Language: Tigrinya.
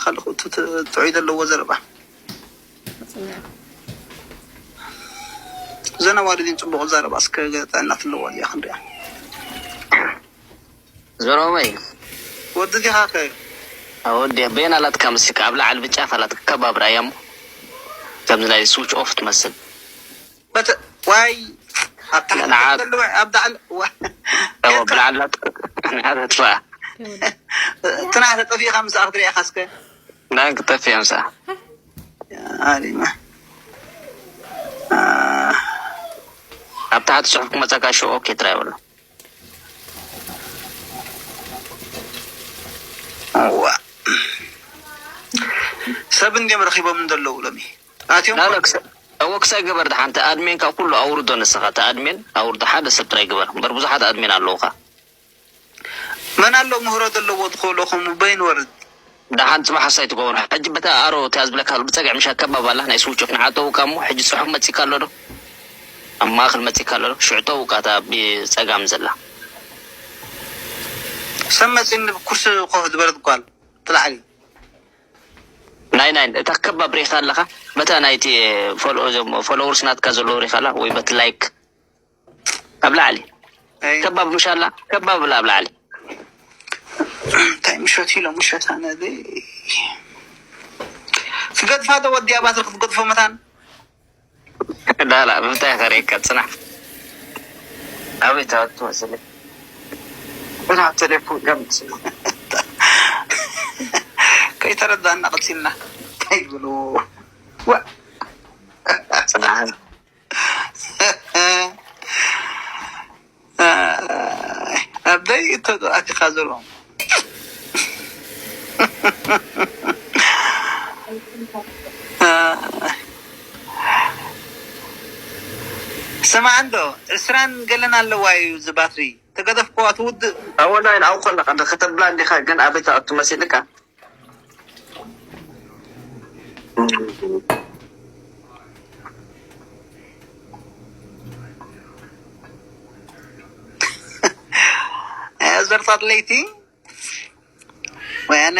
ካልእ እቲ ጥዑይ ዘለዎ ዘረባ። ዘና ዋልድን ጽቡቕ ዘረባ እስከ ጥዕና ትለዋ እዚኣ ክንሪኣ። ዘሮበይ ወዲ ዲኻ ከ? ወዲ በየን ኣላትካ መስልካ ኣብ ላዕሊ ብጫፍ ኣላትካ ከባብ ራያ እሞ ከምዚ ናይ ስዊች ኦፍ ትመስል በተ ዋይ ኣብ ታሕቲ ንዓ- ዘለዋ ኣብ ዳዕል ዋ- እዎ ብላዕሊ ኣላትካ ንዓተትፋ ትናህ ተጠፊእካ ምስ ኣኽትሪያ ካስከ ናን ክጠፍያ ምሳ ኣሪማ ኣብ ታሕቲ ጽሑፍ ክመጸካ ሾ ኦኬ ትራይ በሎ ዋ ሰብ እንዲም ረኺቦም እንደለዉ ሎሚ ኣትዮም ናሎ ክሰ- እዎ ክሳይ ግበር ድሓንቲ ኣድሜን ካብ ኩሉ ኣውርዶ ንስኻ እቲ ኣድሜን ኣውርዶ ሓደ ሰብ ጥራይ ግበር እምበር ብዙሓት ኣድሜን ኣለውኻ መን ኣሎ ምህሮ ዘለዎ ዝኽእሎ ከምኡ በይን ወርድ ደሓን ጽባሕ ሳይ ትገብሮ ሕጂ በታ ኣሮ እታ ዝብለካ ብጸግዕ ምሻ ከባብ ኣላ ናይ ስዊች ኦፍ ንዓጠውካ እሞ ሕጂ ጽሑፍ መጺካ ኣሎ ዶ ኣብ ማእኸል መጺካ ኣሎ ዶ ሽዑ ጠውቃ እታ ብጸጋም ዘላ ሰብ መፂኒ ኩርሲ ኮፍ ዝበለት ጓል ትላዕሊ ናይ ናይ እታ ከባብ ሪኢኻ ኣለኻ በታ ናይቲ ፎሎወርስ ናትካ ዘለዎ ሪኢኻ ኣላ ወይ በቲ ላይክ ኣብ ላዕሊ ኣይ፣ ከባብ ምሻላ ከባብ ብላ ኣብ ላዕሊ እንታይ ምሸት ኢሎ ምሸት ኣነ ዘይ ክገድፋ ዶ ወዲያ ባትሪ ክትገድፎ መታን ዳላ ብምንታይ ከርእየካ ጽናሕ ኣበይ ተዋት ትመስለኝ ጽናሕ ቴሌፎን ገምጽ ከይተረዳእና ቀፂልና እንታይ ይብሉ ጽናሕ ኣበይ እተኣቲኻ ዘሎ ስማዕ እንዶ ዕስራን ገለን ኣለዋ እዩ እዚ ባትሪ ተገደፍኩዋ ትውድእ ኣወላ ኢል ኣውቆላ ቀንደ ከተብላ እንዲኻ ግን ኣበይ ተኣቱ መሲልካ ዘርታት ለይቲ ወያነ